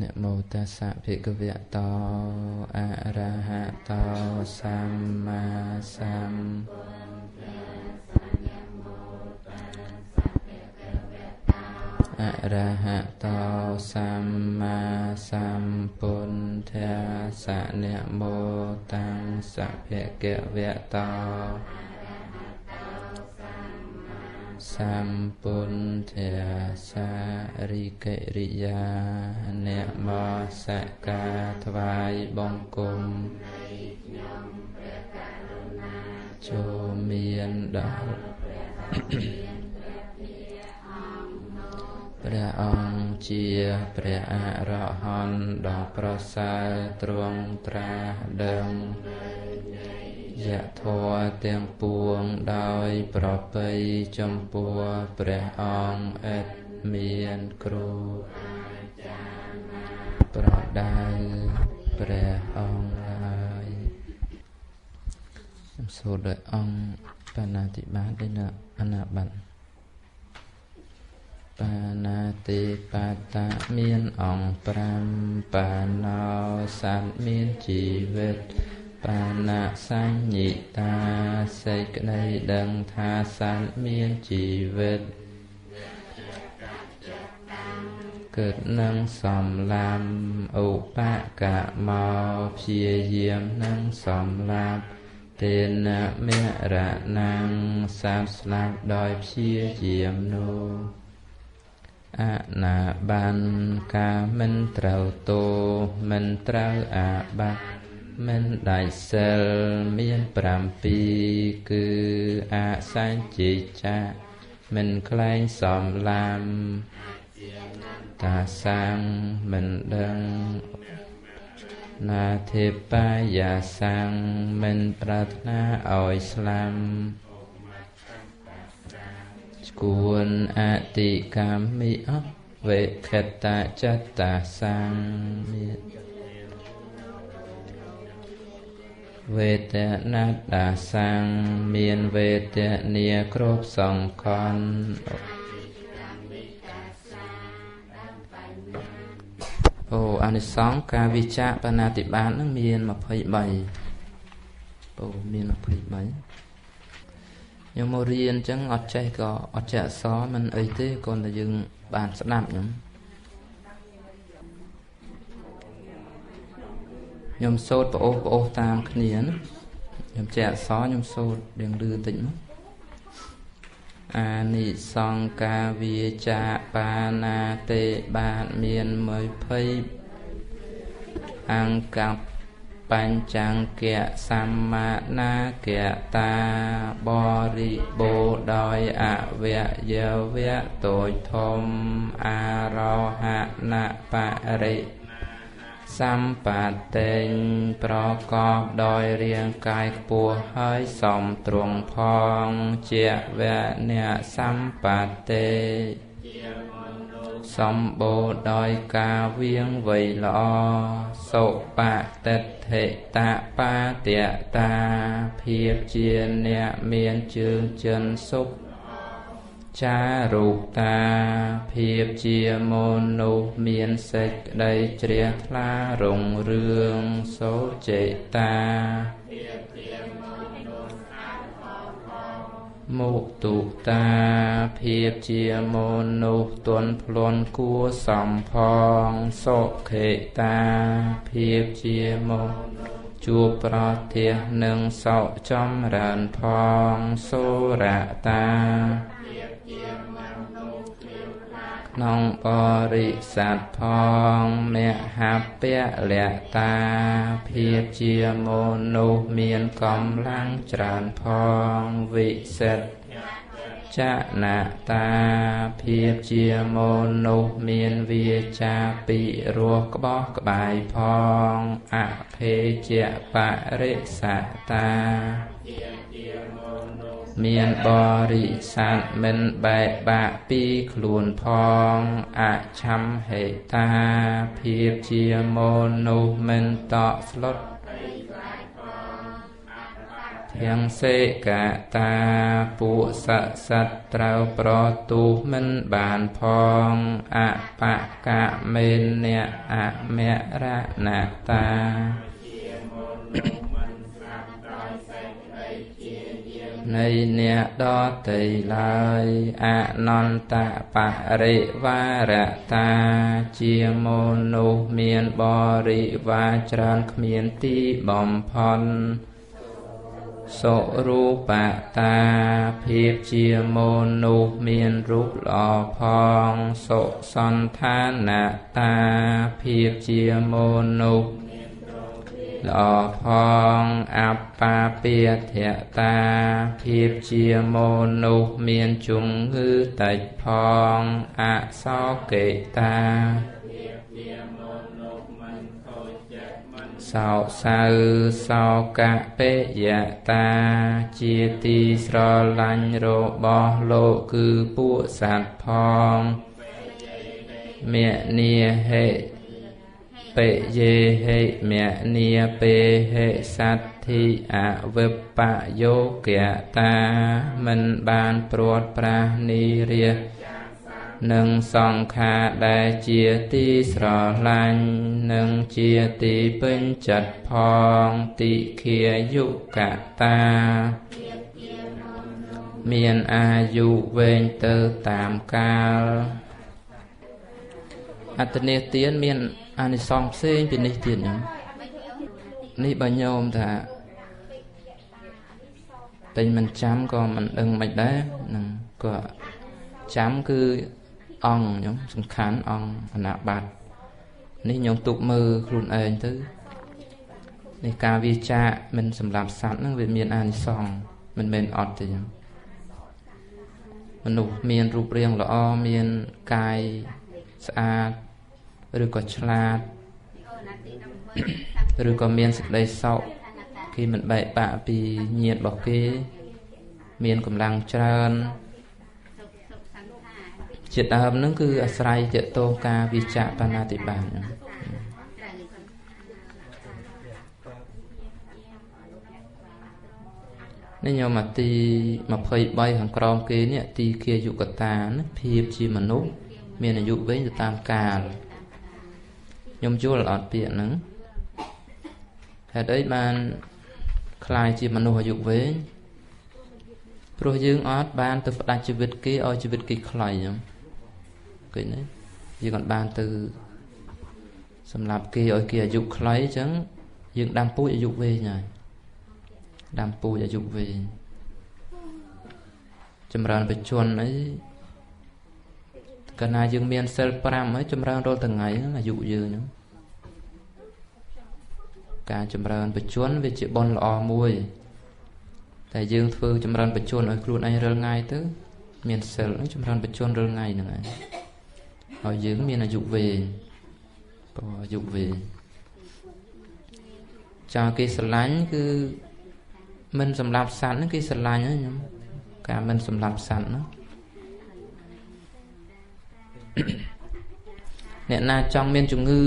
នមោតស្សៈភិក្ខវៈតោអរហតោសម្មាសម្អរហតោសម្មាសម្ពុទ្ធាសៈនមោតាំងសភិក្ខវៈតោសម្ពុទ្ធាសារិកិរិយានមស្ការថ្វាយបង្គំចូលមានដល់ព្រះអង្គជាព្រះអរហន្តដ៏ប្រសើរទ្រង់ត្រាស់ដឹងយធម៌ទាំងពួងដោយប្រពៃចំពោះព្រះអង្គឥតមានគ្រូប្រដៅព្រះអង្គឡើយខ្ញុំសូត្រដោយអង្គបាណាតិបាតដែលអនាប័ត្របាណាតិបាតៈមានអង្គ5បាណោសត្វមានជីវិតបាណាសញ្ញិតាសេចក្តីដឹងថាសត្វមានជីវិតគិតនឹងសំឡាំឧបកមោព្យាយាមនឹងសំឡាប់ទេនមរណੰសត្វស្លាប់ដោយព្យាយាមនោះអនាបានការមិនត្រូវទោមិនត្រូវអាបត្តិមិនដាច់សិលមាន7គឺអសញ្ជីចាមិនក្លែងសំឡាំតាសាំងមិនដឹងណាធិបាយសាំងមិនប្រាថ្នាឲ្យស្លាំគួនអតិកាមិអវេខតចតាសាំងមានវេទនតាសាំងមានវេទនាគ្រប់សង្ខនអូអានិសង្សការវិចារបណាតិបាតនឹងមាន23អូមាន23ខ្ញុំមករៀនអញ្ចឹងអត់ចេះក៏អត់ចេះអក្សរមិនអីទេគ្រាន់តែយើងបានស្ដាប់ខ្ញុំសូត្រប្អូសប្អូសតាមគ្នាណាខ្ញុំចេះអក្សរខ្ញុំសូត្ររៀងលឺបន្តិចមកអានិសង្សការវាចាបាណាតិបាតមាន20អង្គបញ្ចង្គៈសម្មានាគតាបរិបូរដោយអវយវៈតូចធំអារហណបរិសម្បត្តិប្រកបដោយរាងកាយខ្ពស់ហើយសមទ្រង់ផងជាវអ្នកសម្បត្តិសម្បូរដោយការវៀងវៃល្អសុបតិដ្ឋិតបាតតាភាពជាអ្នកមានជើងចិនសុខចារុតាភាពជាមនុស្សមានសេចក្តីជ្រះថ្លារុងរឿងសូចេតាមុទុតាភាពជាមនុស្សទន់ភ្លន់គួរសំផងសុខេតាភាពជាមនុស្សជួបប្រទះនឹងសោកចម្រើនផងសូរតាក្នុងបរិស័ទផងមហពលតាភាពជាមនុស្សមានកម្លាំងច្រើនផងវិសិទ្ធចនតាភាពជាមនុស្សមានវាចាពិរោះក្បោះក្បាយផងអភេជបរិសតាមានបរិស័ទមិនបែកបាក់ពីខ្លួនផងអឆំហេតាភាពជាមនុស្សមិនតក់ស្លុតភ ហិង្សិកតាពួកសសត្វត្រូវប្រទុះមិនបានផងអបកមេនៈអមរណតានៃអ្នកដទៃឡើយអនន្តបរិវារតាជាមនុស្សមានបរិវារច្រើនគ្មានទីបំផុតសុរូបតាភាពជាមនុស្សមានរូបល្អផងសុសន្តានតាភាពជាមនុស្សល្អផងអប្បាពាធតាភាពជាមនុស្សមានជំងឺតិចផងអសោកេតាសោសៅសោកបេយតាជាទីស្រឡាញ់របស់លោកគឺពួកសត្វផងមនាហិបេយេហិមនាពេហិសទ្ធិអវិបយោគតាមិនបានព្រាត់ប្រាសនិរាសនិងសង្ខារដែលជាទីស្រឡាញ់និងជាទីពេញចិត្តផងតិខាយុកតាមានអាយុវែងទៅតាមកាលអត្តនេទានមានអានិសង្សផ្សេងពីនេះទៀតញោមនេះបើញោមថាតែមិនចាំក៏មិនដឹងមិនដែរនឹងក៏ចាំគឺអង្គញោមសំខាន់អង្គអនាប័ត្រនេះញោមទុកមើលខ្លួនឯងទៅនេះការវាចាកមិនសម្រាប់សត្វហ្នឹងវាមានអានិសង្សមិនមែនអត់ទេញោមមនុស្សមានរូបរាងល្អមានកាយស្អាតឬក៏ឆ្លាតឬក៏មានសេចក្តីសុខគេមិនបែកបាក់ពីញាតិរបស់គេមានកម្លាំងច្រើនជាដើមហ្នឹងគឺអាស្រ័យទាក់ទងការវិចារបាណាតិបាតនេះញោមទី23ខាងក្រោមគេនេះទីគាយុកតាណាភាពជាមនុស្សមានអាយុវែងទៅតាមកាលខ្ញុំយល់អត់ពាក្យហ្នឹងហេតុអីបានក្លាយជាមនុស្សអាយុវែងព្រោះយើងអត់បានទៅផ្ដាច់ជីវិតគេឲ្យជីវិតគេខ្លីហ្នឹងឃើញទេយើងអត់បានទៅសម្រាប់គេឲ្យគេអាយុខ្លីអញ្ចឹងយើងដាំពូជអាយុវែងហើយដាំពូជអាយុវែងចម្រើនបច្ចុប្បន្នអីកាលណាយើងមានសិល5ហើយចម្រើនរាល់ថ្ងៃហ្នឹងអាយុយើងហ្នឹងការចម្រើនបច្ចុប្បន្នវាជាបុណ្យល្អមួយតែយើងធ្វើចម្រើនបច្ចុប្បន្នឲ្យខ្លួនឯងរាល់ថ្ងៃទៅមានសិលហ្នឹងចម្រើនបច្ចុប្បន្នរាល់ថ្ងៃហ្នឹងឯងឲ្យយើងមានអាយុវែងព្រោះអាយុវែងចៅគេស្រឡាញ់គឺមិនសម្លាប់សត្វហ្នឹងគេស្រឡាញ់ហ្នឹងខ្ញុំការមិនសម្លាប់សត្វហ្នឹងអ្នកណាចង់មានជំងឺ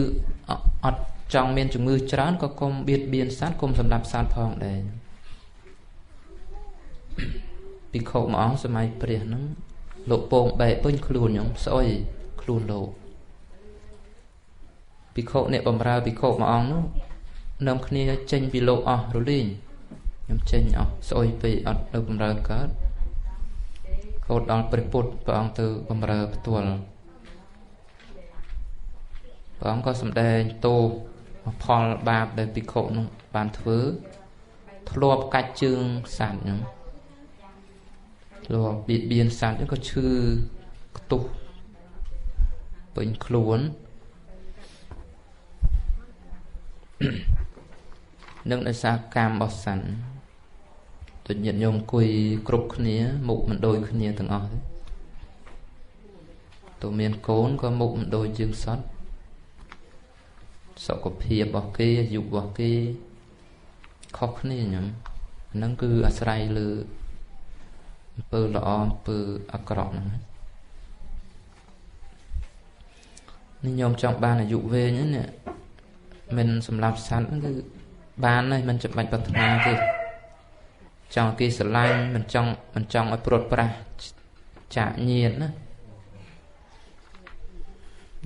អត់ចង់មានជំងឺច្រើនក៏កុំបៀតបៀនសត្វកុំសម្លាប់សត្វផងដែរភិក្ខុមួយអង្គសម័យព្រះហ្នឹងលោកពងបែកពេញខ្លួនខ្ញុំស្អុយខ្លួនលោកភិក្ខុអ្នកបំរើភិក្ខុមួយអង្គនោះនាំគ្នាចេញពីលោកអស់រលីងខ្ញុំចេញអស់ស្អុយពេកអត់នៅបំរើកើតរហូតដល់ព្រះពុទ្ធព្រះអង្គទៅបំរើផ្ទាល់ព្រះអង្គក៏សម្ដែងទោសផលបាបដែលភិក្ខុនោះបានធ្វើធ្លាប់កាច់ជើងសត្វហ្នឹងធ្លាប់បៀតបៀនសត្វហ្នឹងក៏ឈឺខ្ទុះពេញខ្លួននឹងដោយសារកម្មរបស់សត្វដូចញាតិញោមអង្គុយគ្រប់គ្នាមុខមិនដូចគ្នាទាំងអស់ទេទោះមានកូនក៏មុខមិនដូចយើងសត្វសុខភាពរបស់គេអាយុរបស់គេខុសគ្នាញ៉ឹមហ្នឹងគឺអាស្រ័យលើអំពើល្អអំពើអាក្រក់ហ្នឹងនេះញោមចង់បានអាយុវែងហ្នឹងនេះមិនសម្លាប់សត្វហ្នឹងគឺបានហើយមិនចាំបាច់ប្រាថ្នាទេ ចង់គេស្រឡាញ់មិនចង់ឲ្យព្រាត់ប្រាសចាក់ញាតណា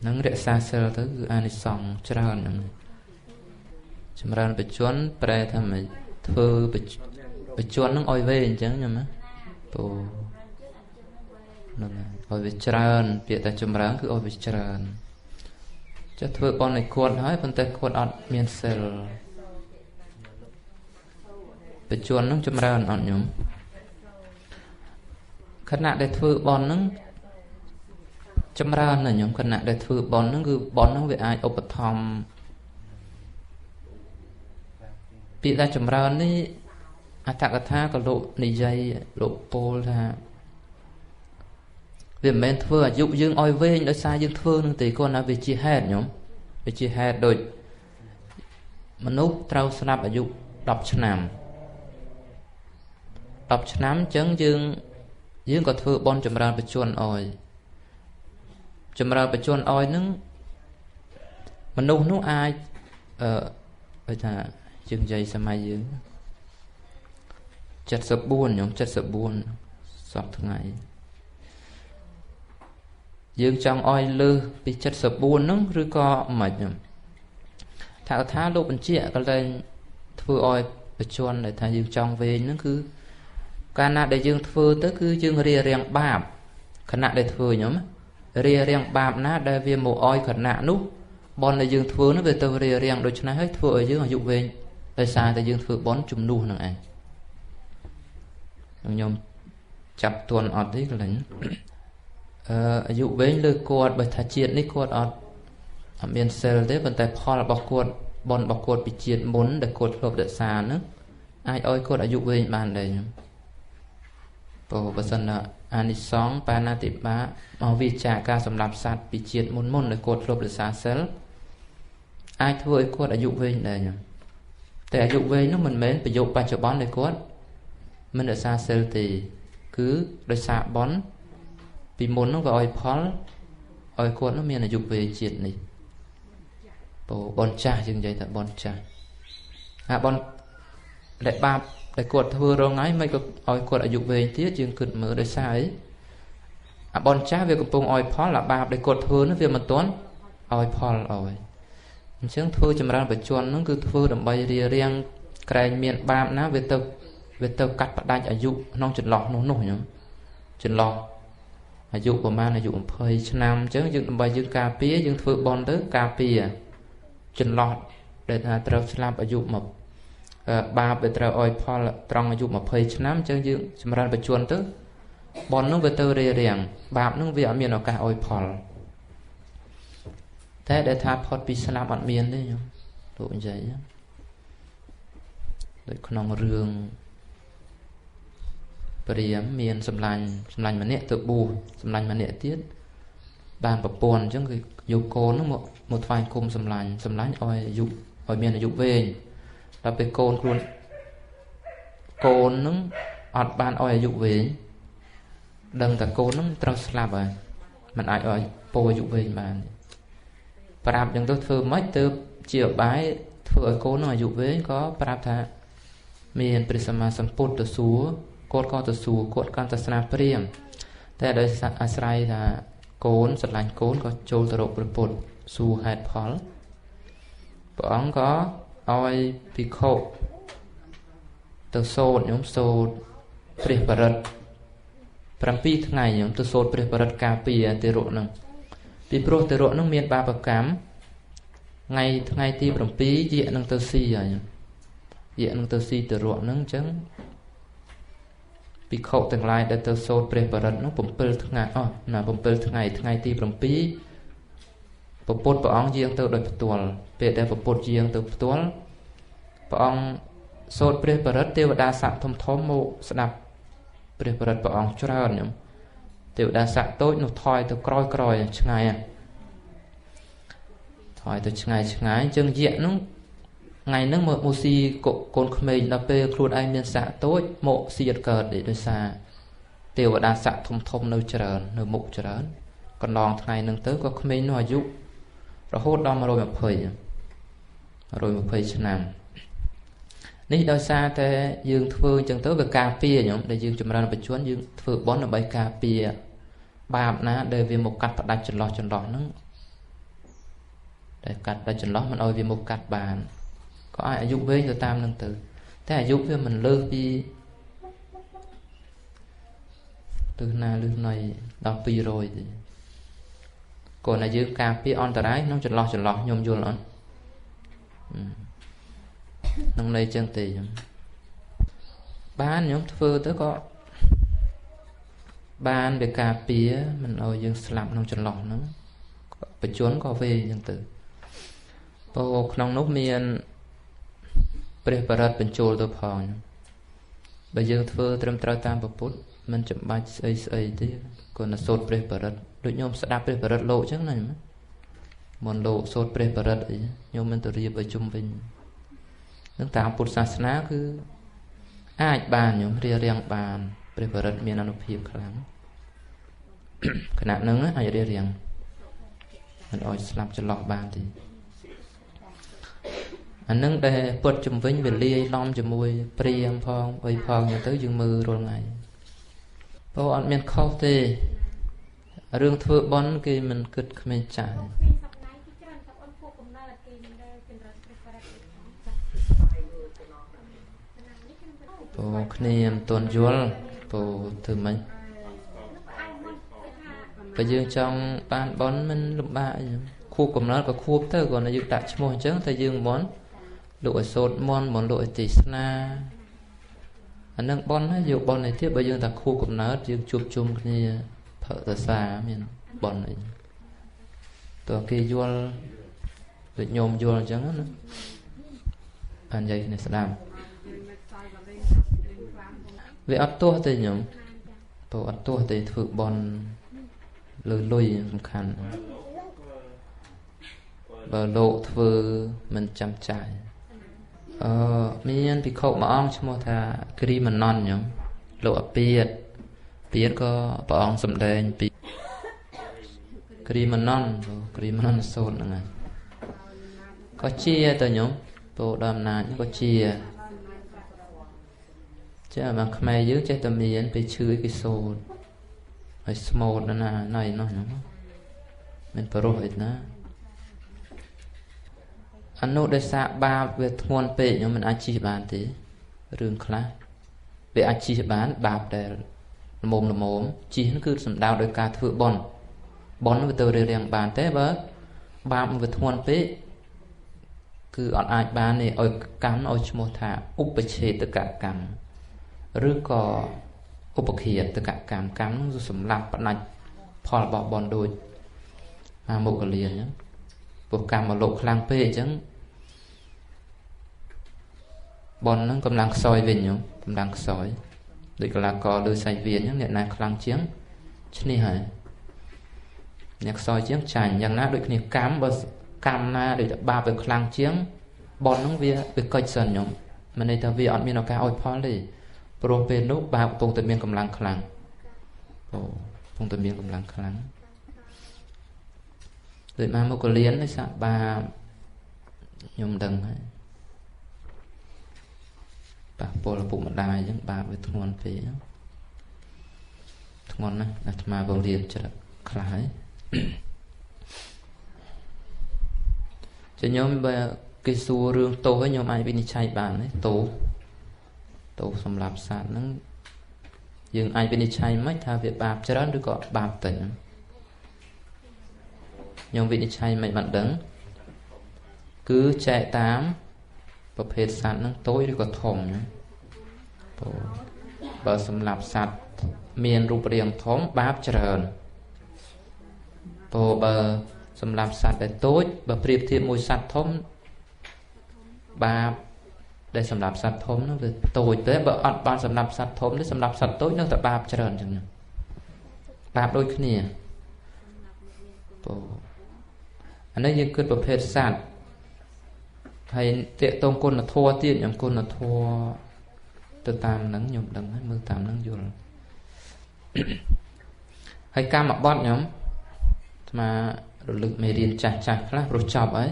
នឹងរក្សាសិលទៅគឺអានិសង្សច្រើនហ្នឹងចម្រើនបច្ចុប្បន្នប្រែថាម៉េចធ្វើបច្ចុប្បន្នហ្នឹងឲ្យវែងអញ្ចឹងញ៉ឹមណាពូហ្នឹងឲ្យវាច្រើនពាក្យតែចម្រើនគឺឲ្យវាច្រើនចុះធ្វើបន់ឲ្យគាត់ហើយប៉ុន្តែគាត់អត់មានសិលបច្ចុប្បន្នហ្នឹងចម្រើនអត់ញោមខណៈដែលធ្វើបន់ហ្នឹងចម្រើនណាញោមខណៈដែលធ្វើបន់ហ្នឹងគឺបន់ហ្នឹងវាអាចឧបត្ថម្ភពាក្យថាចម្រើននេះអត្ថកថាក៏លោកនិយាយលោកពោលថាវាមិនមែនធ្វើអាយុយើងឲ្យវែងដោយសារយើងធ្វើនឹងទេគាត់ណាវាជាហេតុញោមវាជាហេតុដូចមនុស្សត្រូវស្លាប់អាយុ10ឆ្នាំ10ឆ្នាំអញ្ចឹងយើងក៏ធ្វើបន់ចម្រើនបច្ចុប្បន្នឲ្យចម្រើនបច្ចុប្បន្នឲ្យនឹងមនុស្សនោះអាចគេថាយើងនិយាយសម័យយើង74ញោម74សពថ្ងៃយើងចង់ឲ្យលើសពី74ហ្នឹងឬក៏មិនញោមថាលោកបញ្ជាក់កន្លែងធ្វើឲ្យបច្ចុប្បន្នដែលថាយើងចង់វែងហ្នឹងគឺកាលណាដែលយើងធ្វើទៅគឺយើងរារាំងបាបខណៈដែលធ្វើញោមរារាំងបាបណាដែលវាមកឲ្យខណៈនោះបន់ដែលយើងធ្វើនោះវាទៅរារាំងដូច្នេះហើយធ្វើឲ្យយើងអាយុវែងដោយសារតែយើងធ្វើបន់ជំនួសនឹងឯងខ្ញុំចាប់ទន់អត់ទេកន្លែងអាយុវែងលើគាត់បើថាជាតិនេះគាត់អត់មានសិលទេប៉ុន្តែផលរបស់គាត់បន់របស់គាត់ពីជាតិមុនដែលគាត់ធ្លាប់រក្សាហ្នឹងអាចឲ្យគាត់អាយុវែងបានដែរខ្ញុំព្រោះបើសិនណាអានិសង្សបាណាតិបាមកវាចាការសម្លាប់សត្វពីជាតិមុនដែលគាត់ធ្លាប់រក្សាសិលអាចធ្វើឲ្យគាត់អាយុវែងដែរខ្ញុំតែអាយុវែងនោះមិនមែនប្រយោគបច្ចុប្បន្នដែលគាត់មិនរក្សាសិលទេគឺដោយសារបន់ពីមុននោះវាឲ្យផលឲ្យគាត់នោះមានអាយុវែងជាតិនេះព្រោះបន់ចាស់យើងនិយាយថាបន់ចាស់អាបន់ដែលបាបដែលគាត់ធ្វើរងថ្ងៃមិនក៏ឲ្យគាត់អាយុវែងទៀតយើងគិតមើលដោយសារអីអាបន់ចាស់វាកំពុងឲ្យផលអាបាបដែលគាត់ធ្វើនោះវាមិនទាន់ឲ្យផលឲ្យអញ្ចឹងធ្វើចម្រើនបច្ចុប្បន្នហ្នឹងគឺធ្វើដើម្បីរារាំងក្រែងមានបាបណាវាទៅកាត់ផ្ដាច់អាយុក្នុងចន្លោះនោះញោមចន្លោះអាយុប្រហែលអាយុ20ឆ្នាំអញ្ចឹងយើងដើម្បីយើងការពារយើងធ្វើបន់ទៅការពារចន្លោះដែលថាត្រូវស្លាប់អាយុមកបាបវាត្រូវឲ្យផលត្រង់អាយុ20ឆ្នាំអញ្ចឹងយើងចម្រើនបច្ចុប្បន្នទៅបន់នោះវាទៅរារាំងបាបនោះវាអត់មានឱកាសឲ្យផលតែដែលថាផុតពីស្លាប់អត់មានទេញោមលោកនិយាយដូចក្នុងរឿងព្រាមមានសម្លាញ់ម្នាក់ទៅបួសសម្លាញ់ម្នាក់ទៀតបានប្រពន្ធអញ្ចឹងគឺយកកូននោះមកថ្វាយគុំសម្លាញ់ឲ្យអាយុឲ្យមានអាយុវែងដល់ពេលកូនខ្លួនកូននឹងអត់បានឲ្យអាយុវែងដឹងតែកូននឹងត្រូវស្លាប់ហើយមិនអាចឲ្យពោអាយុវែងបានប្រាប់អញ្ចឹងទៅធ្វើម៉េចទៅជាអបាយធ្វើឲ្យកូននឹងអាយុវែងក៏ប្រាប់ថាមានព្រះសម្មាសម្ពុទ្ធទៅសួរគាត់ក៏ទៅសួរគាត់កាន់សាសនាព្រាហ្មណ៍តែដោយអាស្រ័យថាកូនស្រឡាញ់កូនក៏ចូលទៅរកព្រះពុទ្ធសួរហេតុផលព្រះអង្គក៏ឲ្យភិក្ខុទៅសូត្រញោមសូត្រព្រះបរិត្ត7ថ្ងៃញោមទៅសូត្រព្រះបរិត្តការពារទារកហ្នឹងពីព្រោះទារកហ្នឹងមានបាបកម្មថ្ងៃទី7យៈនឹងទៅស៊ីហើយយៈនឹងទៅស៊ីទារកហ្នឹងអញ្ចឹងភិក្ខុទាំងឡាយដែលទៅសូត្រព្រះបរិត្តនោះ7ថ្ងៃអស់ណា7ថ្ងៃថ្ងៃទី7ព្រះពុទ្ធព្រះអង្គយាងទៅដោយផ្ទាល់ពេលដែលព្រះពុទ្ធយាងទៅផ្ទាល់ព្រះអង្គសូត្រព្រះបរិត្តទេវតាស័ក្តិធំៗមកស្ដាប់ព្រះបរិត្តព្រះអង្គច្រើនញោមទេវតាស័ក្តិតូចនោះថយទៅក្រោយឆ្ងាយថយទៅឆ្ងាយអញ្ចឹងយៈនោះថ្ងៃហ្នឹងមកស៊ីកូនក្មេងដល់ពេលខ្លួនឯងមានស័ក្តិតូចមកស៊ីអត់កើតទេដោយសារទេវតាស័ក្តិធំៗនៅច្រើននៅមុខច្រើនកន្លងថ្ងៃហ្នឹងទៅក៏ក្មេងនោះអាយុរហូតដល់120ឆ្នាំ នេះដោយសារតែយើងធ្វើអញ្ចឹងទៅវាការពារញោមដែលយើងចម្រើនបច្ចុប្បន្នយើងធ្វើបុណ្យដើម្បីការពារបាបណាដែលវាមកកាត់ផ្ដាច់ចន្លោះចន្លោះហ្នឹងដែលកាត់ផ្ដាច់ចន្លោះមិនឲ្យវាមកកាត់បានក៏អាចអាយុវែងទៅតាមហ្នឹងទៅតែអាយុវាមិនលើសពីទិសណាលឹះណៃដល់200ទេគាត់តែយើងការពារអន្តរាយក្នុងចន្លោះចន្លោះខ្ញុំយល់អត់ក្នុងន័យចឹងទេខ្ញុំបានខ្ញុំធ្វើទៅក៏បានវាការពារមិនឲ្យយើងស្លាប់ក្នុងចន្លោះហ្នឹងបច្ចុប្បន្នក៏វេចឹងទៅព្រោះក្នុងនោះមានព្រះបរិត្តបញ្ចូលទៅផងបើយើងធ្វើត្រឹមត្រូវតាមពុទ្ធមិនចាំបាច់ស្អីស្អីទេគាត់ទៅសូត្រព្រះបរិត្តដូចខ្ញុំស្ដាប់ព្រះបរិត្តលោកចឹងណាមុនលោកសូត្រព្រះបរិត្តអីខ្ញុំមិនទៅរៀបឲ្យជុំវិញនឹងតាមពុទ្ធសាសនាគឺអាចបានខ្ញុំរៀបរៀងបានព្រះបរិត្តមានអនុភាពខ្លាំងខណៈហ្នឹងអាចរៀបរៀងមិនឲ្យស្លាប់ចន្លោះបានទេអានឹងដែលពុតជំវិញវេលាយឡំជាមួយព្រាមផងអីផងចឹងទៅយើងមើលរាល់ថ្ងៃព្រោះអត់មានខុសទេរឿងធ្វើបុណ្យគេមិនគិតក្មេងចាស់ព្រោះគ្នាមិនទាន់យល់ព្រោះធ្វើម៉េចបើយើងចង់បានបុណ្យមិនលំបាកអីខួបកំណត់ក៏ខួបទៅគ្រាន់តែយើងដាក់ឈ្មោះអញ្ចឹងតែយើងបុណ្យលោកឲ្យសូត្រមន្តបុណ្យលោកឲ្យទេសនាអានឹងបុណ្យហើយយកបុណ្យនេះទៀតបើយើងតែខួបកំណើតយើងជួបជុំគ្នាផឹកតសាមានបុណ្យអីតើគេយល់ដូចញោមយល់អញ្ចឹងណាបាននិយាយគ្នាស្ដាប់វាអត់ទោះទេញោមព្រោះអត់ទោះទេធ្វើបុណ្យលើលុយសំខាន់បើលោកធ្វើមិនចាំចាយមានភិក្ខុមួយអង្គឈ្មោះថាគ្រីមណនញោមលោកអពាតពាតក៏ព្រះអង្គសម្ដែងពីគ្រីមណនគ្រីមណនសូត្រហ្នឹងហើយក៏ជាទៅញោមពោដល់អំណាចក៏ជាចាមកខ្មែរយើងចេះតែមានពេលឈឺគេសូត្រហើយស្មូតណាណៃនោះញោមមានប្រុសអីណាអនុដោយសារបាបវាធ្ងន់ពេកខ្ញុំមិនអាចជិះបានទេរឿងខ្លះវាអាចជិះបានបាបដែលល្មមល្មមជិះគឺសំដៅដោយការធ្វើបុណ្យបុណ្យវាទៅរៀបរៀងបានទេបើបាបវាធ្ងន់ពេកគឺអត់អាចបានទេឲ្យកម្មឲ្យឈ្មោះថាឧបឆេតកកម្មឬក៏ឧបឃាតកកម្មកម្មនោះសម្លាប់ផ្ដាច់ផលរបស់បុណ្យដូចអាមុគលាអញ្ចឹងព្រោះកម្មមកលោកខ្លាំងពេកអញ្ចឹងបុណ្យហ្នឹងកម្លាំងខ្សោយវិញញោមកម្លាំងខ្សោយដូចកីឡាករលើសាច់វៀនអញ្ចឹងអ្នកណាខ្លាំងជាងឈ្នះហើយអ្នកខ្សោយជាងចាញ់យ៉ាងណាដូចគ្នាកម្មបើកម្មណាដូចតែបាបវាខ្លាំងជាងបុណ្យហ្នឹងវាកិច្ចសិនញោមមិនន័យថាវាអត់មានឱកាសឲ្យផលទេព្រោះពេលនោះបាបកំពុងតែមានកម្លាំងខ្លាំងអូកំពុងតែមានកម្លាំងខ្លាំងដូចមកមកលៀនដោយសារបាបខ្ញុំដឹងហើយប៉ះពាល់ឪពុកម្ដាយអញ្ចឹងបាបវាធ្ងន់ពេកធ្ងន់ណាស់អាត្មាបង្រៀនច្រើនខ្លះហើយចឹងខ្ញុំបើគេសួររឿងទោសហើយខ្ញុំអាចវិនិច្ឆ័យបានទេទោសទោសសម្រាប់សត្វហ្នឹងយើងអាចវិនិច្ឆ័យមិនថាវាបាបច្រើនឬក៏បាបតិចខ្ញុំវិនិច្ឆ័យមិនបានដឹងគឺចែកតាមប្រភេទសត្វហ្នឹងតូចឬក៏ធំណាបើសម្រាប់សត្វមានរូបរាងធំបាបច្រើនព្រោះបើសម្រាប់សត្វដែលតូចបើប្រៀបធៀបមួយសត្វធំបាបដែលសម្រាប់សត្វធំហ្នឹងវាតូចទេបើអត់បានសម្រាប់សត្វធំទេសម្រាប់សត្វតូចនៅតែបាបច្រើនអញ្ចឹងបាបដូចគ្នាព្រោះអានេះយើងគិតប្រភេទសត្វហើយទាក់ទងគុណធម៌ទៀតខ្ញុំគុណធម៌ទៅតាមហ្នឹងខ្ញុំដឹងហើយមើលតាមហ្នឹងយល់ហើយកម្មបត្តិខ្ញុំអាត្មារលឹកមេរៀនចាស់ចាស់ខ្លះព្រោះចប់ហើយ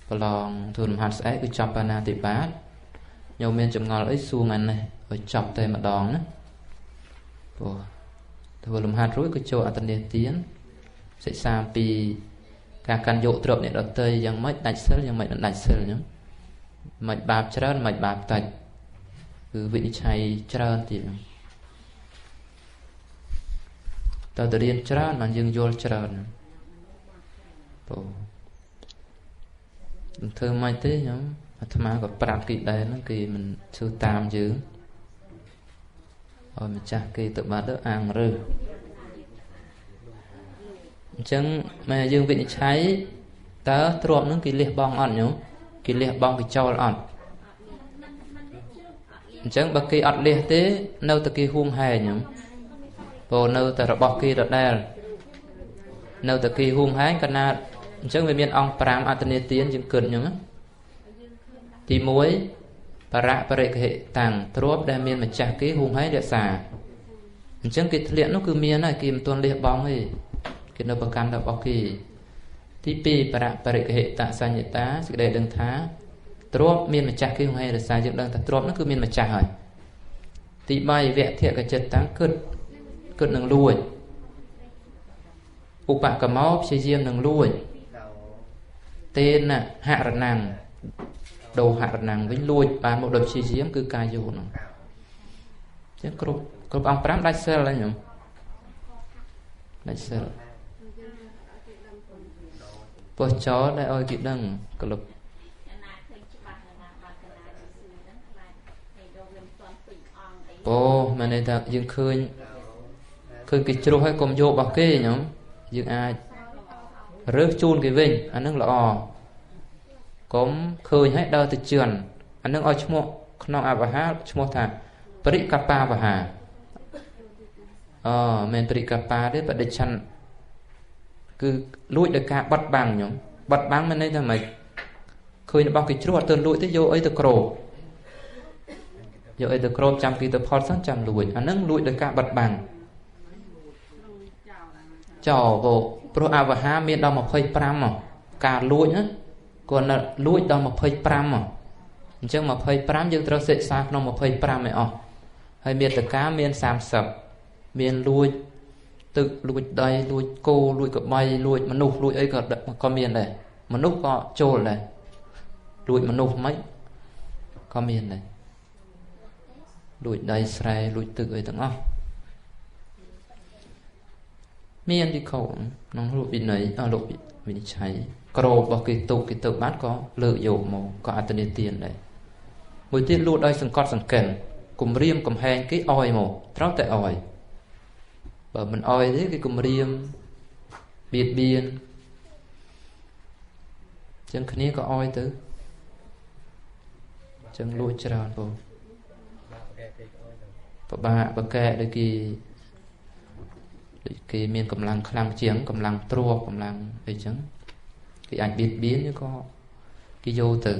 ប្រឡងធ្វើលំហាត់ស្អែកគឺចប់បាណាតិបាត ញោមមានចម្ងល់អីសួរថ្ងៃនេះឲ្យចប់តែម្ដងណាព្រោះធ្វើលំហាត់រួចក៏ចូលអត្តនេទានសិក្សាពីការកាន់យកទ្រព្យអ្នកដទៃយ៉ាងម៉េចដាច់សិលយ៉ាងម៉េចមិនដាច់សិលហ្នឹងមិនបាបច្រើនមិនបាបតិចគឺវិនិច្ឆ័យច្រើនទៀតហ្នឹងតើទៅរៀនច្រើនបានយើងយល់ច្រើនព្រោះមិនធ្វើម៉េចទេខ្ញុំអាត្មាក៏ប្រាប់គេដែរហ្នឹងគេមិនធ្វើតាមយើងឲ្យម្ចាស់គេទៅបាត់ទៅអាងរើសអញ្ចឹងម៉ែយើងវិនិច្ឆ័យតើទ្រព្យហ្នឹងគេលះបង់អត់ញោមគេលះបង់គេចោលអត់អញ្ចឹងបើគេអត់លះទេនៅតែគេហួងហែងញោមព្រោះនៅតែរបស់គេដដែលនៅតែគេហួងហែងកណាអញ្ចឹងវាមានអង្គ5អត្តនេទានយើងគិតញោមទី1បរៈបរិគហិតាំងទ្រព្យដែលមានម្ចាស់គេហួងហែងរក្សាអញ្ចឹងគេធ្លាក់នោះគឺមានហើយគេមិនទាន់លះបង់ទេគេនៅប្រកាន់របស់គេទី2បរៈបរិគហិតសញ្ញតាសេចក្តីដឹងថាទ្រព្យមានម្ចាស់គេហួងហែងរក្សាយើងដឹងថាទ្រព្យនោះគឺមានម្ចាស់ហើយទី3វធកចិត្តតាំងគិតគិតនឹងលួចឧបកមោព្យាយាមនឹងលួចទេនហរណੰដូហរណੰវិញលួចបានមកដោយព្យាយាមគឺការយោនោះអញ្ចឹងគ្រប់អង្គ5ដាច់សិលហើយញោមដាច់សិលពោះចោលដែលឲ្យគេដឹងក្លឹបពោមានន័យថាយើងឃើញគេជ្រុះហើយកុំយករបស់គេញោមយើងអាចរើសជូនគេវិញអានឹងល្អកុំឃើញហើយដើរទៅជឿនអានឹងឲ្យឈ្មោះក្នុងអវហាឈ្មោះថាបរិកបាវហាអមែនបរិកបាទេបដិឆន្ទគឺលួចដោយការបិទបាំងញោមបិទបាំងមានន័យថាម៉េចឃើញរបស់គេជ្រុះអត់ទៅលួចទេយកអីទៅគ្របយកអីទៅគ្របចាំគេទៅផលសិនចាំលួចអានឹងលួចដោយការបិទបាំងចោលព្រោះអវហាមានដល់25មកការលួចណាគាត់នៅលួចដល់25មកអញ្ចឹង25យើងត្រូវសិក្សាក្នុង25ឲ្យអស់ហើយមេត្តាមាន30មានលួចទឹកលួចដីលួចគោលួចក្បីលួចមនុស្សលួចអីក៏មានដែរមនុស្សក៏ចូលដែរលួចមនុស្សមិនក៏មានដែរលួចដីស្រែលួចទឹកអីទាំងអស់មានវិខក្នុងរូបវិន័យអស់លោកវិនិច្ឆ័យក្របរបស់គេទុកគេទៅបានក៏លើកយកមកក៏អត្តនេទានដែរមួយទៀតលួចដោយសង្កត់សង្កិនគំរាមកំហែងគេអោយមកត្រូវតែអោយបើមិនអោយទេគេគំរាមបៀតបៀនចឹងគ្នាក៏អោយទៅចឹងលួចច្រើនបងពិបាកបកែដូចគេមានកម្លាំងខ្លាំងជាងកម្លាំងទ្រពកម្លាំងអីចឹងគេអាចបៀតបៀនក៏គេយកទៅ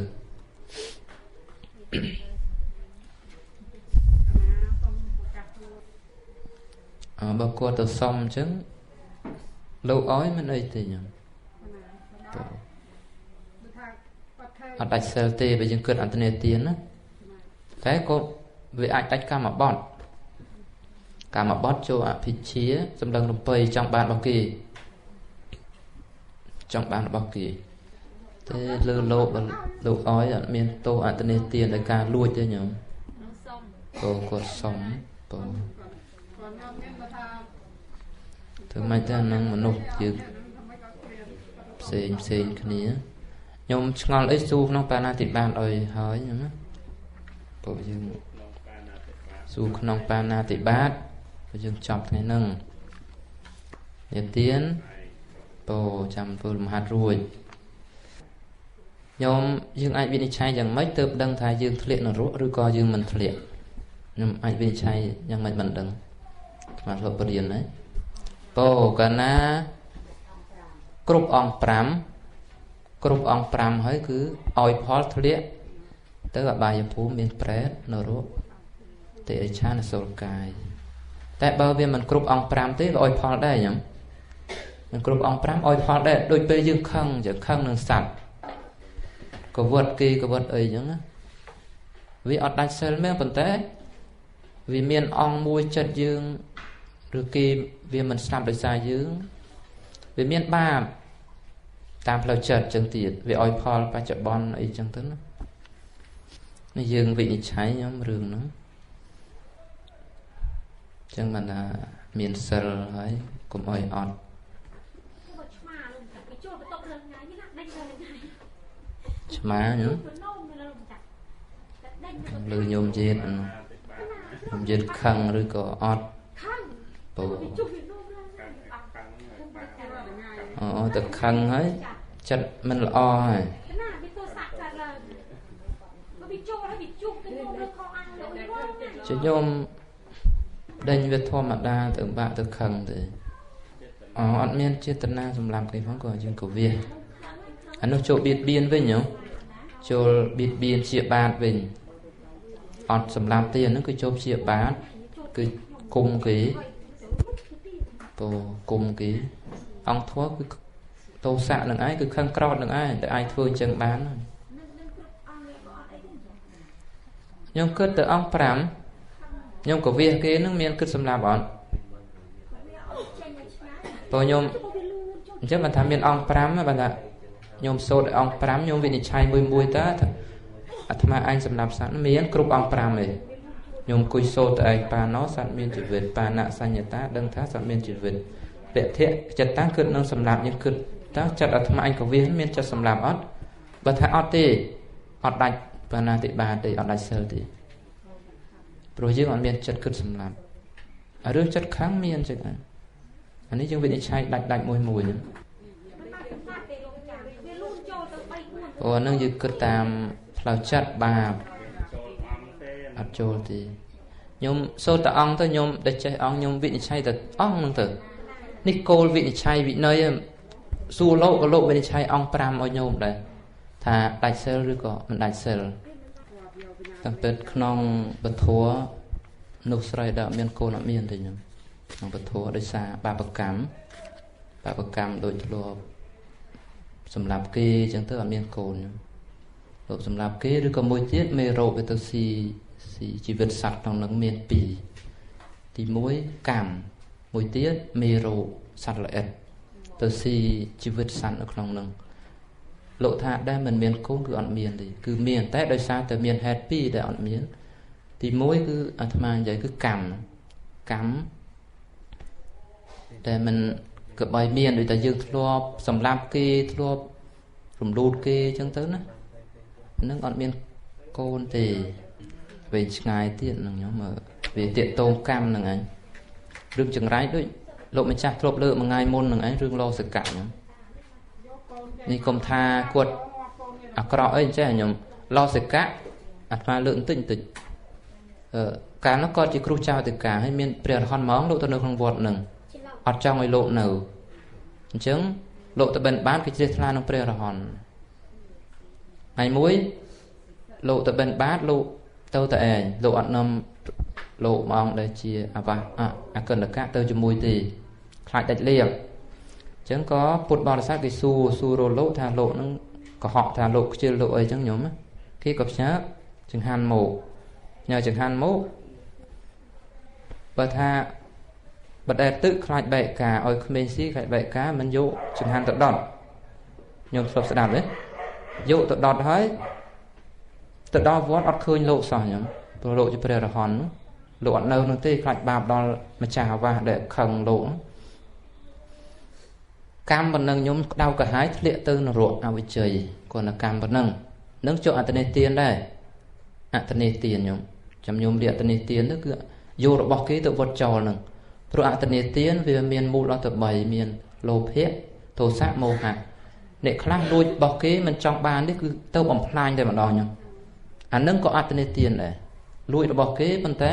បើគាត់ទៅសុំអញ្ចឹងលោកអោយមិនអីទេញ៉ឹងអត់ដាច់សិលទេបើយើងគិតអន្តនេទានណាតែក៏វាអាចដាច់កម្មបត្តិកម្មបត្តិចូលអភិជាសម្លឹងរំពៃចង់បានរបស់គេចង់បានរបស់គេទេលើលោកលោកអោយអត់មានទោសអត្តនេទានដោយការលួចទេញោមក៏គាត់សុំបងធ្វើម៉េចទៅនឹងមនុស្សយើងផ្សេងផ្សេងគ្នាខ្ញុំឆ្ងល់អីសួរក្នុងបាណាតិបាតអីហើយហ្នឹងណាពួកយើងសួរក្នុងបាណាតិបាតពួកយើងចប់ថ្ងៃហ្នឹងនិទានពោចាំធ្វើលំហាត់រួចញោមយើងអាចវិនិច្ឆ័យយ៉ាងម៉េចទើបដឹងថាយើងធ្លាក់នរកឬក៏យើងមិនធ្លាក់ខ្ញុំអាចវិនិច្ឆ័យយ៉ាងម៉េចមិនដឹងស្មារតីបរៀនណាពោកាលណាគ្រប់អង្គ5គ្រប់អង្គ5ហើយគឺឲ្យផលធ្លាក់ទៅអបាយភូមិមានប្រេតនរកតិរិឆានអសុរកាយតែបើវាមិនគ្រប់អង្គ5ទេក៏ឲ្យផលដែរញ៉ឹមមិនគ្រប់អង្គ5ឲ្យផលដែរដូចពេលយើងខឹងចឹងខឹងនឹងសត្វកវត្តគេកវត្តអីចឹងណា វាអត់ដាច់សិលមែនប៉ុន្តែវាមានអង្គមួយចិត្តយើងឬគេវាមិនស្លាប់ដោយសារយើងវាមានបាបតាមផ្លូវចិត្តចឹងទៀតវាឲ្យផលបច្ចុប្បន្នអីចឹងទៅណានេះយើងវិនិច្ឆ័យខ្ញុំរឿងហ្នឹងចឹងបានថាមានសិលហើយកុំឲ្យអត់ឆ្មាខ្ញុំលើញោមជាតិញោមជាតិខឹងឬក៏អត់ពោអូទៅខឹងហើយចិត្តមិនល្អហើយជាញោមដេញវាធម្មតាទៅបាក់ទៅខឹងទេអូអត់មានចេតនាសម្រាប់គេផងក៏យើងក៏វាអានោះចូលបៀតបៀនវិញហ៎ចូលបៀតបៀនជាបាតវិញអត់សម្រាប់ទេអានោះគឺចូលជាបាតគឺគុំគេពោគុំគេអង្គធម៌គឺទោសៈនឹងឯងគឺខឹងក្រោតនឹងឯងតែអាចធ្វើអញ្ចឹងបានខ្ញុំគិតទៅអង្គ5ខ្ញុំក៏វាគេនឹងមានគិតសម្រាប់អត់ព្រោះខ្ញុំអញ្ចឹងបានថាមានអង្គ5បានថាខ្ញុំសូត្រអង្គ5ខ្ញុំវិនិច្ឆ័យមួយមួយតើអាត្មាឯងសម្រាប់សត្វមានគ្រប់អង្គ5ឯងខ្ញុំអង្គុយសូត្រទៅឯងបាណោសត្វមានជីវិតបាណសញ្ញតាដឹងថាសត្វមានជីវិតពធៈចិត្តតាគិតនឹងសម្រាប់យើងគិតតើចិត្តអាត្មាឯងក៏វាមានចិត្តសម្រាប់អត់បើថាអត់ទេអត់ដាច់បាណាតិបាទេអត់ដាច់សិលទេព្រោះយើងអត់មានចិត្តគិតសម្រាប់រឿងចិត្តខឹងមានចឹងអានេះយើងវិនិច្ឆ័យដាច់មួយមួយហ្នឹងព្រោះអានឹងយើងគិតតាមផ្លូវចិត្តបាបអត់ចូលទេខ្ញុំសូត្រតែអង្គទៅខ្ញុំដែលចេះអង្គខ្ញុំវិនិច្ឆ័យតែអង្គហ្នឹងទៅនេះគោលវិនិច្ឆ័យវិន័យសួរលោកក៏លោកវិនិច្ឆ័យអង្គ5ឲ្យញោមដែរថាដាច់សិលឬក៏មិនដាច់សិលតាមពិតក្នុងពធនោះស្រីដែលមានកូនអត់មានទេខ្ញុំក្នុងពធដោយសារបាបកម្មបាបកម្មដូចធ្លាប់សម្រាប់គេអញ្ចឹងទៅអត់មានកូនខ្ញុំលោកសម្រាប់គេឬក៏មួយទៀតមេរោគវាទៅស៊ីជីវិតសត្វក្នុងនឹងមាន2ទី1កម្មមួយទៀតមេរោគសត្វល្អិតទៅស៊ីជីវិតសត្វនៅក្នុងនឹងលោកថាដែលមិនមានកូនគឺអត់មានទេគឺមានតែដោយសារតែមានហេតុពីរដែលអត់មានទី1គឺអាត្មានិយាយគឺកម្មកម្មតែមិនក៏បីមានដូចតែយើងធ្លាប់សម្លាប់គេធ្លាប់រំលូតគេអញ្ចឹងទៅណាហ្នឹងអត់មានកូនទេវិញឆ្ងាយទៀតហ្នឹងខ្ញុំវាទាក់ទងកម្មហ្នឹងឯងរឿងចង្រៃដូចលោកម្ចាស់ធ្លាប់លើកមួយថ្ងៃមុនហ្នឹងឯងរឿងលោសកៈហ្នឹងនេះកុំថាគាត់អាក្រក់អីចេះខ្ញុំលោសកៈអាត្មាលើកបន្តិចបន្តិចកាលនោះគាត់ជាគ្រូចៅអធិការហើយមានព្រះអរហន្តហ្មងលោកទៅនៅក្នុងវត្តហ្នឹងអត់ចង់ឲ្យលោកនៅអញ្ចឹងលោកទៅបិណ្ឌបាតគេជ្រះថ្លានឹងព្រះអរហន្តថ្ងៃមួយលោកទៅបិណ្ឌបាតលោកទៅតែឯងលោកអត់នាំលោកហ្មងដែលជាអវាសអកិនកៈទៅជាមួយទេខ្លាចដាច់លៀបអញ្ចឹងក៏ពុទ្ធបរិស័ទគេសួររលោកថាលោកនឹងកុហកថាលោកខ្ជិលលោកអីចឹងញោមគេក៏ផ្ញើចង្ហាន់មកផ្ញើចង្ហាន់មកបើថាបដែតទឹកខ្លាចបែកការឲ្យក្មេងស៊ីខ្លាចបែកការមិនយកចង្ហាន់ទៅដុតញោមធ្លាប់ស្ដាប់ទេយកទៅដុតហើយទៅដល់វត្តអត់ឃើញលោកសោះញោមព្រោះលោកជាព្រះអរហន្តលោកអត់នៅនោះទេខ្លាចបាបដល់ម្ចាស់អាវាសដែលខឹងលោកកម្មប៉ុណ្ណឹងញោមក្តៅក្រហាយធ្លាក់ទៅនរកអវិជ័យគាត់នៅកម្មប៉ុណ្ណឹងនឹងចូលអត្តនេទានដែរអត្តនេទានញោមចាំញោមរៀនអត្តនេទានទៅគឺយករបស់គេទៅវត្តចោលហ្នឹងព្រោះអត្តនេទានវាមានមូលអត់ទៅ3មានលោភៈទោសៈមោហៈអ្នកខ្លះលួចរបស់គេមិនចង់បានទេគឺទៅបំផ្លាញតែម្ដងញោមអានឹងក៏អត្តនេទានដែរលួចរបស់គេប៉ុន្តែ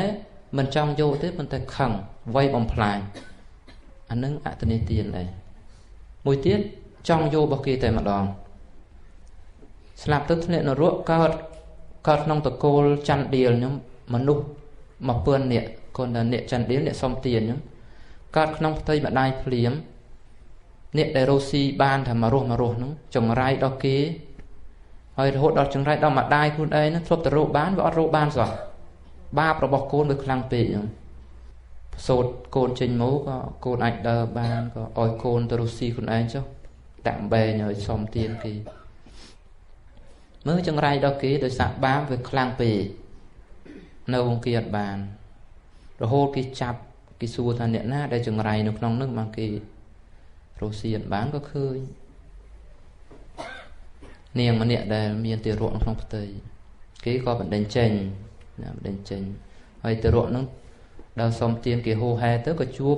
មិនចង់យកទេប៉ុន្តែខឹងវាយបំផ្លាញអានឹងអត្តនេទានដែរមួយទៀតចង់យករបស់គេតែម្ដងស្លាប់ទៅធ្លាក់នរកកើតក្នុងតកូលចន្ទដៀលខ្ញុំមនុស្ស1000នាក់គាត់ថាអ្នកចន្ទដៀលអ្នកសុំទានខ្ញុំកើតក្នុងផ្ទៃម្ដាយភ្លាមអ្នកដែលរស់ស៊ីបានថាមករស់ហ្នឹងចង្រៃដល់គេ ហើយរហូតដល់ចង្រៃដល់ម្ដាយខ្លួនឯងហ្នឹងធ្លាប់តែរកបានវាអត់រកបានសោះបាបរបស់កូនវាខ្លាំងពេកហ្នឹងសូត្រកូនចេញមកក៏កូនអាចដើរបានក៏ឲ្យកូនទៅរស់ស៊ីខ្លួនឯងចុះដាក់បែងឲ្យសុំទានគេមើលចង្រៃដល់គេដោយសារបាបវាខ្លាំងពេកនៅគេអត់បានរហូតគេចាប់គេសួរថាអ្នកណាដែលចង្រៃនៅក្នុងនឹងបានគេរស់ស៊ីអត់បានក៏ឃើញនាងម្នាក់ដែលមានទារកនៅក្នុងផ្ទៃគេក៏បណ្ដេញចេញណាបណ្ដេញចេញហើយទារកនឹងដល់សុំទានគេហូហែទៅក៏ជួប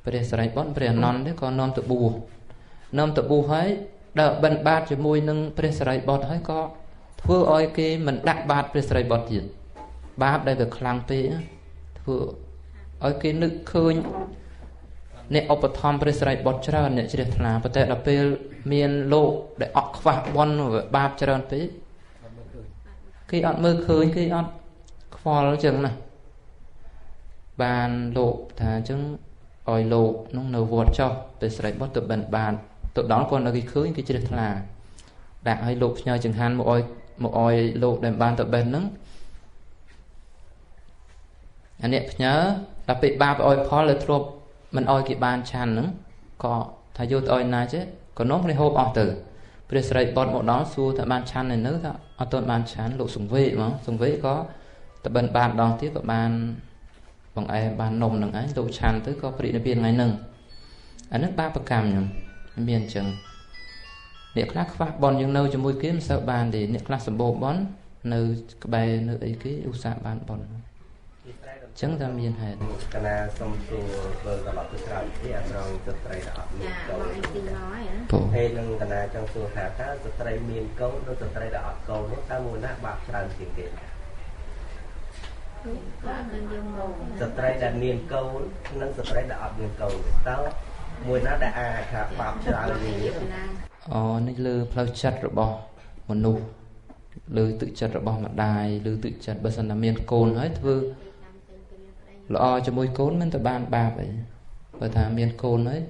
ព្រះសរិបុត្រព្រះអនន្តទេក៏នាំទៅបួសនាំទៅបួសហើយដល់បិណ្ឌបាតជាមួយនឹងព្រះសរិបុត្រហើយក៏ធ្វើឲ្យគេមិនដាក់បាតព្រះសរិបុត្រទៀតបាបដែលវាខ្លាំងពេកធ្វើឲ្យគេនឹកឃើញអ្នកឧបត្ថម្ភព្រះសរិបុត្រច្រើនអ្នកជ្រះថ្លាប៉ុន្តែដល់ពេលមានលោកដែលអត់ខ្វះបុណ្យបាបច្រើនពេកគេអត់មើលឃើញគេអត់ខ្វល់អញ្ចឹងណាបានលោកថាអញ្ចឹងឲ្យលោកនោះនៅវត្តចុះព្រះសរិបុត្រទៅបិណ្ឌបាតទៅដល់គាត់នៅគេឃើញគេជ្រះថ្លាដាក់ឲ្យលោកផ្ញើចង្ហាន់មកឲ្យលោកដែលបានទៅបិណ្ឌហ្នឹងអានេះផ្ញើដល់ពេលបាបឲ្យផលលើធ្លាប់មិនឲ្យគេបានឆាន់ហ្នឹងក៏ថាយកទៅឲ្យណាចេះក៏នាំគ្នាហូបអស់ទៅព្រះសរិបុត្រមកដល់សួរថាបានឆាន់នៅនៅថាអត់ទាន់បានឆាន់លោកសង្វេគហ្មងសង្វេគក៏ទៅបិណ្ឌបាតម្ដងទៀតក៏បានបងឯងបាននំនឹងឯងលោកឆាន់ទៅក៏ព្រិនិព្វានថ្ងៃហ្នឹងអាហ្នឹងបាបកម្មខ្ញុំមានអញ្ចឹងអ្នកខ្លះខ្វះបនយើងនៅជាមួយគេមិនសូវបានទេអ្នកខ្លះសម្បូរបននៅក្បែរនៅអីគេឧស្សាហ៍បានបនអញ្ចឹងតែមានហេតុកណាសុំសួរបើត្រឡប់ទៅក្រោយនេះអាត្រង់ស្ត្រីដែលអត់មានកូនហើយនឹងកណាចង់សួរថាតើស្ត្រីមានកូនឬស្ត្រីដែលអត់កូននោះតើមួយណាបាបច្រើនជាងគេស្ត្រីដែលមានកូននិងស្ត្រីដែលអត់មានកូនតើមួយណាដែលអាចថាបាបច្រើនជាងគេអូនេះលើផ្លូវចិត្តរបស់មនុស្សលើទឹកចិត្តរបស់ម្ដាយលើទឹកចិត្តបើសិនតែមានកូនហើយធ្វើល្អជាមួយកូនមិនទៅបានបាបអីបើថាមានកូនហើយ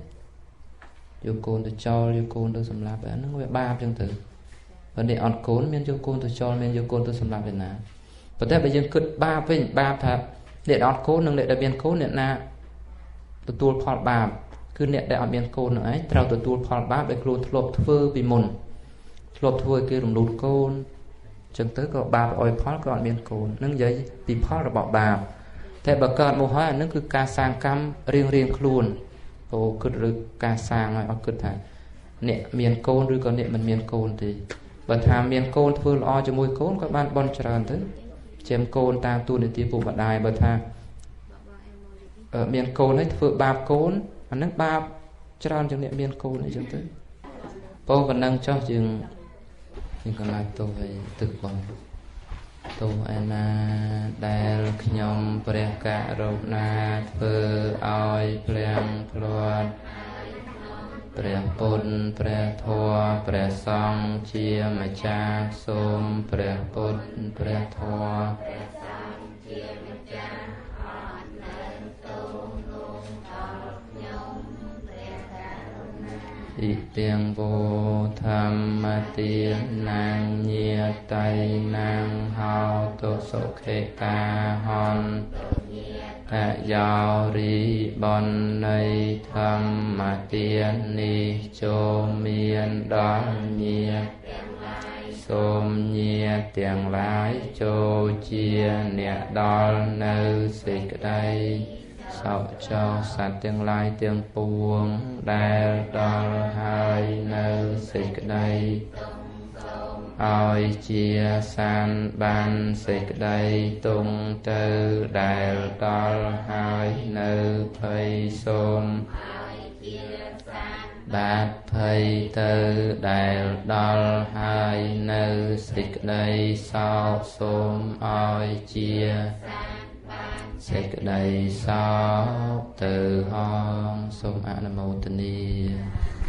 យកកូនទៅចោលយកកូនទៅសម្លាប់អាហ្នឹងវាបាបចឹងទៅបើនេះអត់កូនមានយកកូនទៅចោលមានយកកូនទៅសម្លាប់ឯណាប៉ុន្តែបើយើងគិតបាបវិញបាបថាអ្នកអត់កូននិងអ្នកដែលមានកូនអ្នកណាទទួលផលបាបគឺអ្នកដែលអត់មានកូននឹងឯងត្រូវទទួលផលបាបដែលខ្លួនធ្លាប់ធ្វើពីមុនធ្លាប់ធ្វើឲ្យគេរំលូតកូនចឹងទៅក៏បាបឲ្យផលក៏អត់មានកូននឹងនិយាយពីផលរបស់បាបតែបើកើតមកហើយអានឹងគឺការសាងកម្មរៀងរៀងខ្លួនពោគិតឬការសាងឲ្យអត់គិតថាអ្នកមានកូនឬក៏អ្នកមិនមានកូនទេបើថាមានកូនធ្វើល្អជាមួយកូនក៏បានបន់ច្រើនទៅជាមកូនតាមទូនាទីពុកម្ដាយបើថាមានកូនហើយធ្វើបាបកូនអានឹងបាបច្រើនជាងអ្នកមានកូនអីចឹងទៅពោប៉ុណ្ណឹងចុះជាងកន្លែងទោសឲ្យទឹកបងទោសឯណាដែលខ្ញុំព្រះករុណាធ្វើឲ្យភ្លៀងភ្លាត់ព្រះពុទ្ធព្រះធម៌ព្រះសង្ឃជាម្ចាស់សូមព្រះពុទ្ធព្រះធម៌ព្រះសង្ឃជាម្ចាស់អត់នៅទោសនោះដល់ខ្ញុំព្រះករុណា អ៊ីទាំងវោធម្មទានាងញាតៃនាងហោតុសុខេតាហនតយោរីបននៃធម្មទាននេះចូលមានដល់ញាតិសូមញាតិទាំងឡាយចូលជាអ្នកដល់នៅសេចក្តីសោកចោសត្វទាំងឡាយទាំងពួងដែលដល់ហើយនៅសេចក្តីឲ្យជាសានបានសេចក្តីទុងទៅដែលដល់ហើយនៅភ័យសូមបាទភ័យទៅដែលដល់ហើយនៅសេចក្តីសោកសូមឲ្យជាសេចក្តីសោកទៅហងសូមអនុមោទនា។